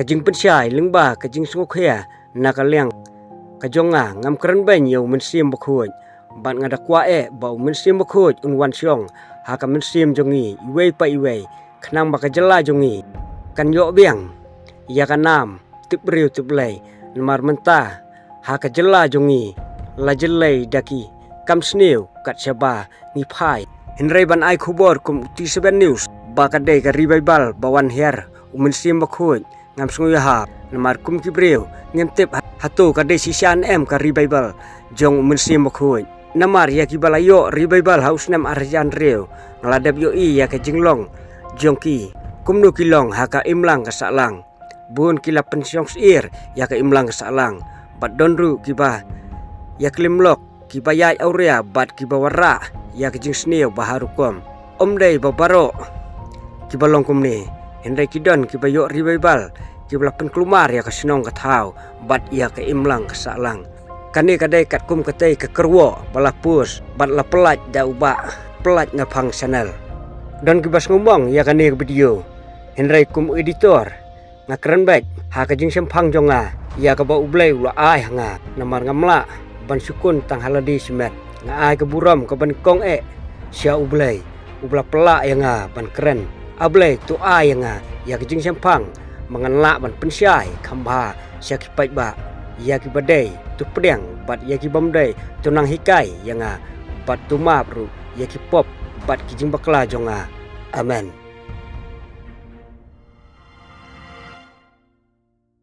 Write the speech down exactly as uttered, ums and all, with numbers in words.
Ka jingpynshai lyngba ka jingsngewkhia na ka liang ka jong nga, ngam kren beiñ ïa u Mynsiem Bakhuid. Bad nga da kwah eh ba u Mynsiem Bakhuid un wan shong ha ka mynsiem jong ngi iwei pa iwei, khnang ba ka jylla jong ngi kan ïoh biang ïa ka nam tip briew tip Blei. Namar mynta ha ka jylla jong ngi la jyllei da ki kam sniew kat shaba ngi phai. Hynrei ban ai khubor kum u T seven News ba ka dei ka Revival ba wan hiar u Mynsiem Bakhuid, ngam sngew ïahap. Namar kum ki briew ngim tip hato ka dei shisha ne em ka Revival jong u Mynsiem Bakhuid. Namar ïa kiba la ïoh Revival ha u snem ar hajar hynriew, nga la dep ïohi ïa ka jinglong jong ki, kumno ki long ha ka imlang ka sahlang. Bun ki la pynshong syier ïa ka imlang ka sahlang. Bad don ruh kiba ïa klim lok, kiba ïaid awria bad kiba wanrah ïa ka jingsniew ba ha rukom. Ym dei ba baroh kiba long kumne, hynrei ki don kiba ïoh Revival, kiba la pynkulmar ïa ka shnong ka thaw bad ïa ka imlang ka sahlang. Kane ka dei katkum katei ka kyrwoh ba la post bad la pyllait da u Bah Pyllait Naphang Channel. Don kiba sngewmong ïa kane ka video, hynrei kum editor nga kren beit ha ka jingshemphang jong nga ïa kaba U Blei u la ai ha nga. Namar ngam lah ban shu khun tang ha lade shimet, nga ai ka burom kaba nyngkong eh sha U Blei uba la pyllait ïa nga ban kren. A Blei, to ai ïa nga ïa ka jingshemphang ba ngan lah ban pynshai kham bha sha ki paidbah. Ïa kiba dei to pdiang, bad ïa ki bym dei to nang hikai ïa nga, bad to map ruh ïa ki pop bad ki jingbakla jong nga. Amen.